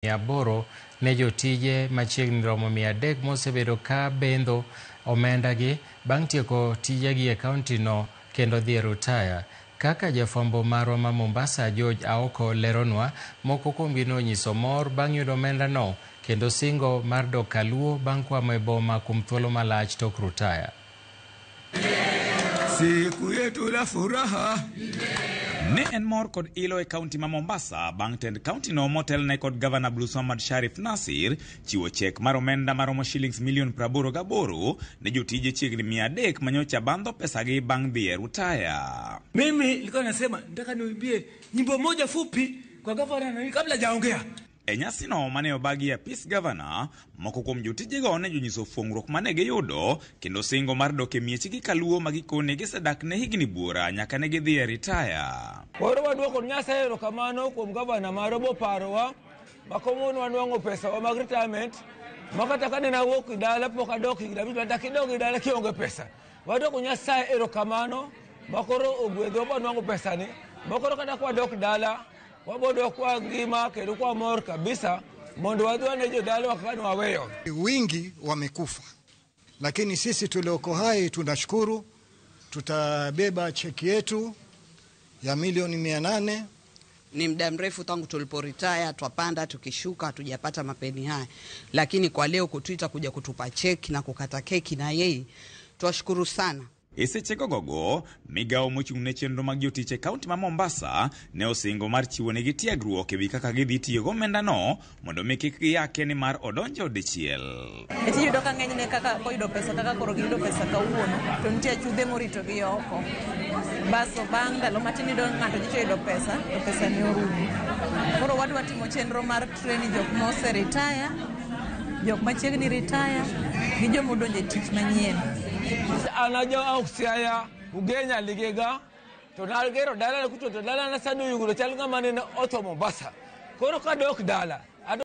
800 ne jotije machiegni romo 300 mosebedo ka bendho omendagi bang' tieko tijegi e kaunti no kendo dhi e rutaya. Kaka jafwambo marwa ma Mombasa George Aoko leronwa, moko kuomgi nonyiso mor bang' yudo omendano kendo singo mar dok kaluo bang' kwamo e boma kuom thuolo malach tok rutaya. Siku yetu la furaha. Ne en mor kod ilo e kaunti ma Mombasa bang' tend kaunti no motelne kod Gavana Abdulswamad Sharif Nasir chiwo chek mar omenda maromo shillings milion 88 ne jotije chiegni 300 manyocha bandho pesagi bang' dhi e rutaya. Mimi nilikuwa nasema nataka niimbie nyimbo moja fupi kwa gavana na kabla hajaongea. E nyasino mane obagi e apis gavana, moko kuom jotijego ne jonyiso fuong'ruok mane giyudo kendo singo mar dok e miechgi kaluo ma gikone gisedak ne higni buora nyaka ne gidhi e ritaya. Koro waduoko Nyasaye erokamano kuom gavana marwa boparowa ma kawuono wanwang'o pesa wa mag retirement ma kata kane nawuok dala pok adok higni 5 dak idog e dala kionge pesa. Waduoko Nyasaye erokamano ma koro ogwedhowa banwang'o pesani ma koro kata kwadok dala wabodok kwa ngima kendo kwa mor kabisa mondo wadhi wane jodalawa kaka ne waweyo. Wingi wamekufa, lakini sisi tulioko hai tunashukuru. Tutabeba cheki yetu ya milioni 800. Ni muda mrefu tangu tuliporetire, twapanda tukishuka, hatujapata mapeni haya, lakini kwa leo kutuita kuja kutupa cheki na kukata keki na yeye, twashukuru sana. E seche gogo, migawo mochung' ne chenro mag jotich e kaunti ma Mombasa ne osingo mar chiwo negi tiegruok ewi kaka gidhi tiyo gomendano mondo mi kik giyake nimar odonjo dichiel. Eti yudo ka ng'enyne kaka koyudo pesa kaka koro giyudo pesa kawuono to nitie achudhe moritogi oko. Baso bang' ndalo matin iyudo ng'ato nyocha oyudo pesa to pesa ne orumo. Koro wadwa timo chenro mar training jok mose retire, jok machiegni retire gi joma odonjo e tich manyien. An aja Siaya, Ugenya, Ligega to nagero dalana kucho to dalana sani oyugno chal ng'ama nene otho Mombasa. Koro kadok dala